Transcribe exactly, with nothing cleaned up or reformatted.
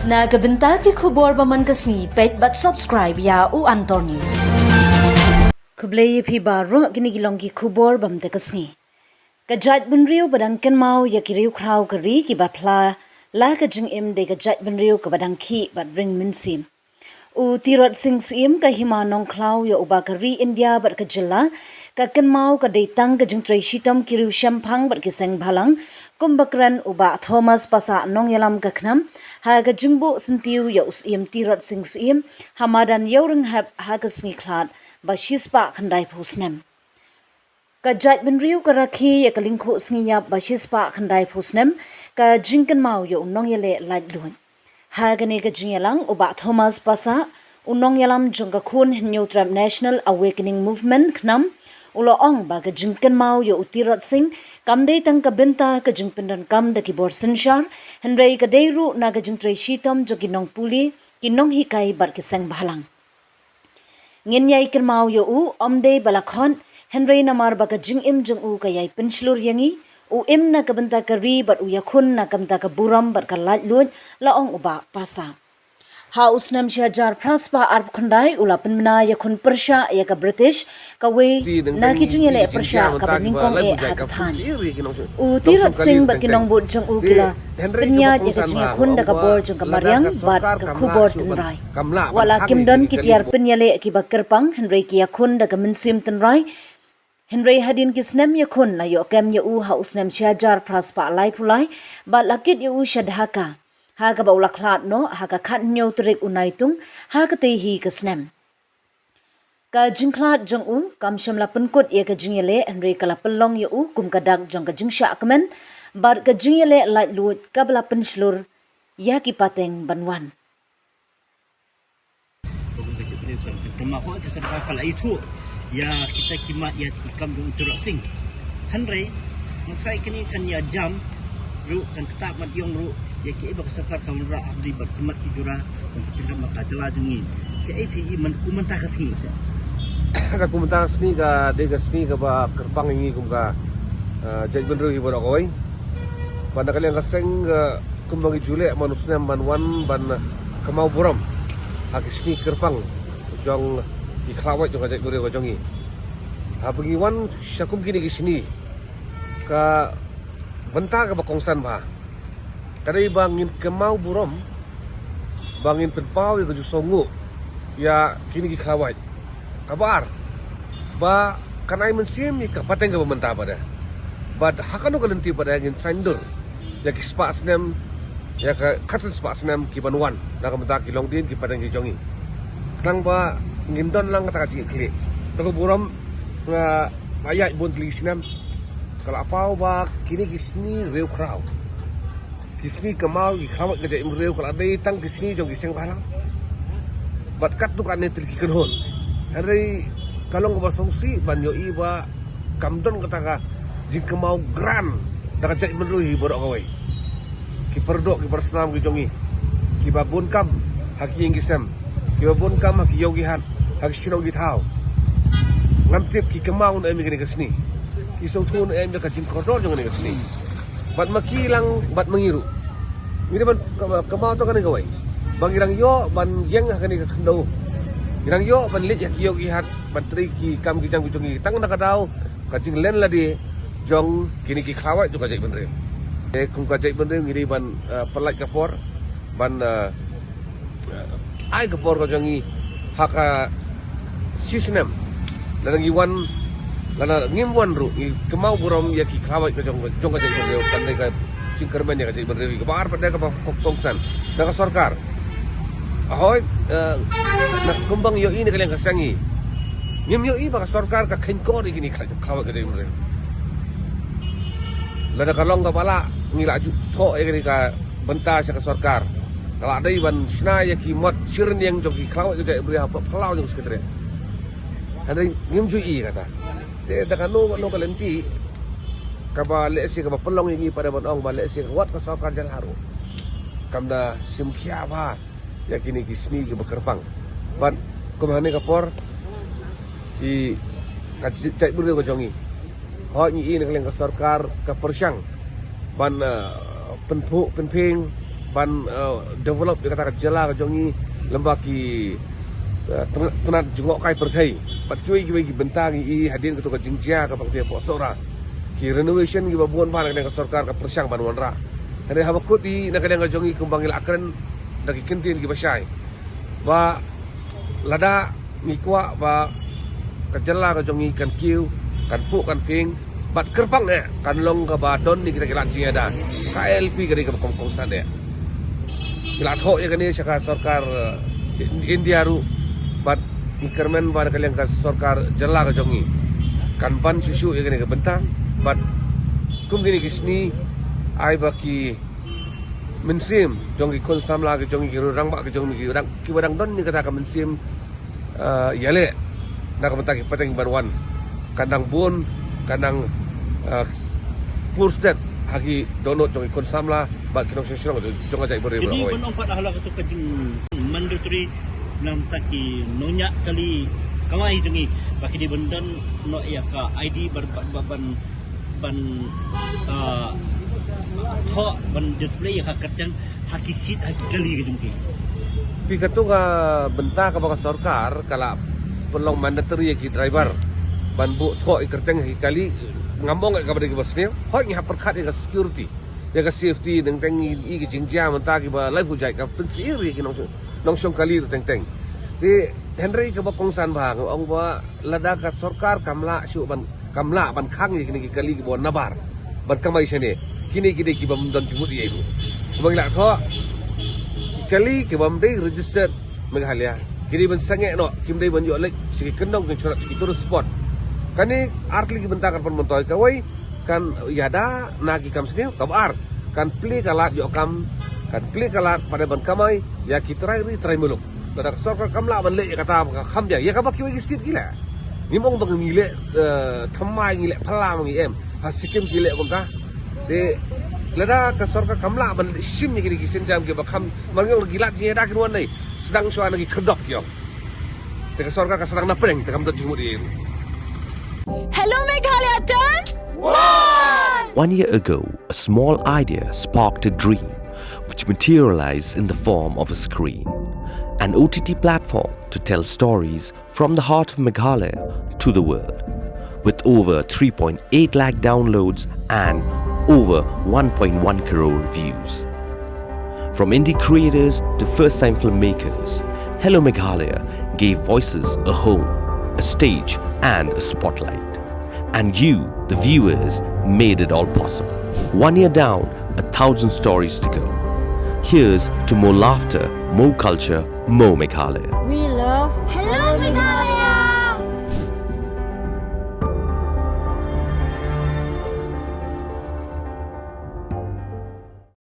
Na ka bynta ki khubor ba man ka sngi, peit bad subscribe ïa U Antor News. Khublei ïa phi baroh, kine ki long ki khubor ba man ka sngi. Ka jaitbynriew ba dang kynmaw ïa ki riewkhraw ka ri kiba phla la ka jingim dei ka jaitbynriew kaba dang khih bad ring mynsiem. U Tirot Sing Syiem ka Hima Nongkhlaw ïa u Bah ka ri India bad ka jylla, ka kynmaw ka dei tang ka jingtrei shitom ki riew shemphang bad ki seng bhalang, kumba kren u Bah Thomas Passah Nongïalam ka KHNAM ha ka jingbuh syntiew ïa u Syiem Tirot Sing Syiem ha madan Ïewrynghep ha ka sngi Khlaw ba shispah khyndaiphew snem. Ka jaitbynriew ka rakhe ïa ka lyngkhuh sngi ïap ba shispah khyndaiphew snem, ka jingkynmaw ïa u nongïaleh laitluid. Ha kane ka jingïalang, u Bah Thomas Passah, u nongïalam jong ka Khun Hynñiewtrep National Awakening Movement, KHNAM, u la ong ba ka jingkynmaw ïa u Tirot Sing kam dei tang ka bynta ka jingpyndonkam da ki bor synshar, hynrei ka dei ruh na ka jingtrei shitom jong ki nongpule, ki nonghikai bad ki seng bhalang. Ngin ïai kynmaw ïa u, ym dei ba la khot, hynrei namar ba ka jingim jong u ka ïai pynshlur ïa ngi, u im na ka bynta ka ri bad u ïakhun na ka bynta ka burom bad ka laitluid, la ong u Bah Passah. Ha u snem shi hajar phra spah arphew khyndai u la pynbna ïakhun pyrshah ïa ka British, kawei na ki jingïaleh pyrshah kaba nyngkong eh ha ka thaiñ. U Tirot Sing bad ki nongbud jong u ki la pynïaid ïa ka jingïakhun da ka bor jong ka mariang bad ka khubor tynrai. Wat la kim don ki tiar pynïaleh kiba kyrpang, hynrei ki ïakhun da ka mynsiem tynrai. Hynrei hadien ki snem ïakhun, la ïoh kem ïa u ha u snem shi hajar phra spah laiphew lai bad la kit ïa u sha Dhaka, ha kaba u la khlad noh ha ka khathynñiew tarik u Naitung ha katei hi ka snem. Ka jingkhlad jong u kam shym la pynkut ïa ka jingïaleh, hynrei ka la pynlong ïa u kum ka dak jong ka jingshah kmen bad ka jingïaleh laitluid kaba la pynshlur ïa ki pateng ban wan. Ba kum ka jaitbynriew kan, kan kynmaw, hooid ka sorkar ka la ïathuh ïa kita ki mat ïa ki kam jong u Tirot Sing. Hynrei mynta kane kan ïa jam ruh, kan ktah mat ïong ruh ïa kiei ba ka sorkar ka wanrah ha bynta bad ki mat ki jura, kan ka jingkam ka jylla jong ngi. Kaei phi i man, kum mynta ka sngi, seh? Ka kum mynta ka sngi ka dei ka sngi kaba kyrpang ïa ngi kum ka, eh, jaitbynriew hi baroh kawei. Bad na ka liang ka seng, eh, kumba ngi ju leh man u snem ban wan ban kynmaw burom ha ki sngi kyrpang jong ki khlawait jong ka jaitbynriew ka jong ngi. Haba ngi wan sha kum kine ki sngi, ka bynta kaba kongsan bha ka dei ba ngin kynmaw burom, ba ngin pynpaw ïa ka jingsngewnguh ïa kine ki khlawait. Kaba ar, ba kan ai mynsiem ïa ka pateng kaba mynta pat de. Bad ha kano ka lynti pat de ngin saiñdur ïa ki spah snem, ïa ka khatsan spah snem ki ban wan na ka bynta ki longdien ki pateng ki jong ngi. Khnang ba ngin don lang kata ka jingïakhlieh. Kata ka burom nga, nga ïaid bun tylli ki snem, ka la paw ba kine ki sngi riewkhraw, ki sngi kynmaw ki khlawait ka jaitbynriew, ka la dei tang ki sngi jong ki seng bhalang bad katto katne tylli ki kynhun. Hynrei ka long kaba sngewsih ban ïohi ba kam don kata ka jingkynmaw grand da ka jaitbynriew hi baroh kawei. Ki paradoh ki parasnam ki jong ngi, kiba bun kam ha ki ïing ki sem, kiba bun kam ha ki ïew ki hat, ha ki shnong ki thaw, ngam tip ki kynmaw ne em ïa kane ka sngi, ki sngewthuh ne em ïa ka jingkordor jong kane ka sngi. Bad ma ki lang bad ma ngi ruh, ngi dei ban kynmaw tang kane kawei, ba ngi dang ïoh ban ïeng ha kane ka khyndew, ngi dang ïoh ban leit ha ki ïew ki hat ban trei ki kam ki jam ki jong ngi tang na ka daw ka jinglen lade jong kine ki khlawait jong ka jaitbynriew. Te kum ka jaitbynriew ngi dei ban, eh, pyllait ka por ban, eh, ai ka por ka jong ngi ha ka shi snem. Lada ngi wan, lada ngim wan ruh, ngi kynmaw burom ïa ki khlawait ka jong, jong ka jaitbynriew, kan dei ka jingkyrmen ïa ka jaitbynriew. Kaba ar pat de kaba kongsan na ka sorkar. Hooid, eh, na kumba ngi ïohi na ka liang ka seng ngi, ngim ïohi ba ka sorkar ka kheiñkor ïa kine ki khlawait ka jaitbynriew. Lada ka long kaba lah, ngi la ju thoh ïa kane ka bynta sha ka sorkar. Ka la dei ban shna ïa ki mot shirynïeng jong ki khlawait ka jaitbynriew ha phyllaw jong ka Secretariat. Hynrei ngim ju ïohi kata. Te da kano kano ka lynti kaba lehse kaba pynlong ïa ngi pat de ban ong ba lehse wat ka sorkar jylla ruh kam da shim khia bha ïa kine ki sngi kiba kyrpang. Bad kum ha kane ka por, i ka jaitbynriew ka jong ngi, hooid ngi i na ka liang ka sorkar ka pyrshang ban, eh, pynphuh pynphieng ban, eh, develop ïa kata ka jylla ka jong ngi lyngba ki, eh, tnat, tnat jngohkai pyrthei. Bad kiwei kiwei ki bynta ngi i hadien kato ka jingjia kaba ka tiar pohsohra. Ki renovation kiba bun ba na ka liang ka sorkar ka pyrshang ban wanrah. Hynrei haba kut i na ka liang ka jong ngi kumba ngi la kren da ki kyntien kiba shai, ba lada ngi kwah ba ka jylla ka jong ngi kan kiew, kan phuh, kan phieng, bad kyrpang eh kan long kaba don ïa kita ki lad jingïada, ka I L P ka dei kaba kongsan eh. Ngi la thoh ïa kane sha ka sorkar, eh, India ruh, bad ngi kyrmen ba na ka liang ka sorkar jylla ka jong ngi kan ban shuh shuh ïa kane ka bynta. Bad kum kine ki sngi, ai ba ki mynsiem jong ki khun samla ki jong ki rangbah ki jong ki dang, kiba dang don ïa kata ka mynsiem, eh, ïaleh na ka bynta ki pateng ban wan, kan dang bun, kan dang, eh, pur stet ha ki dohnud jong ki khun samla bad ki nongshong shnong jong ka jaitbynriew. Kine ban ong pat ha la kato ka jing mandatory na ka bynta ki nongñiah kali kamai jong ngi, ba ki dei ban don noh ïa ka I D ban, ban, ban, ban, ah, thoh, ban display ïa ka kyrteng ha ki seat, ha ki kali ka jong ki. Phi, kato ka bynta kaba ka sorkar ka la pynlong mandatory ïa ki driver ban buh thoh ïa ki kyrteng ha ki kali. Ngam ong kaba dei kaba sniew, hooid ngi hap pyrkhat ïa ka security, ïa ka safety, teng teng i ka jingjia mynta kiba lai phew jait ka pynsyier ïa ki nongshong, nongshong kali ruh teng teng. Te hynrei kaba kongsan bha nga ong ba lada ka sorkar kam lah shuh ban, kam lah ban khang ïa kine ki kali kiba wan nabar ban kamai shane, kine ki dei kibym don jingmut ei ruh. Kumba ngi la thoh, ki kali kibym dei registered Meghalaya ki dei ban sangeh noh, kim dei ban ïoh leit sha ki kyndong, kin shu rat sha ki tourist spot. Kane ar tylli ki bynta kan pynmyntoi. Kawei, kan ïada na ki kam sniew. Kaba ar, kan plie ka lad ïoh kam, kan plie ka lad pat ban kamai ïa ki trai ri trai muluk. Lada ka sorkar kam lah ban leh ïa kata, ka kham jia ïa kaba kiwei ki state ki leh. Ngim ong ba ngi leh, eh, thymmai, ngi leh phylla ma ngi em. Ha Sikkim ki leh kumta. Te lada ka sorkar kam lah ban shim ïa kine ki sienjam kiba kham, man ngi ong ki lad jingïada kin wan dei sdang shuwa na ki khyrdop ki ong. Te ka sorkar ka sdang na pdeng, te kam don jingmut ei ruh. Hello Meghalaya turns one! One year ago, a small idea sparked a dream, which materialized in the form of a screen, an O T T platform to tell stories from the heart of Meghalaya to the world, with over three point eight lakh downloads and over one point one crore views. From indie creators to first-time filmmakers, Hello Meghalaya gave voices a home, a stage, and a spotlight. And you, the viewers, made it all possible. One year down, a thousand stories to go. Here's to more laughter, more culture, more Meghalaya. We love Hello Meghalaya.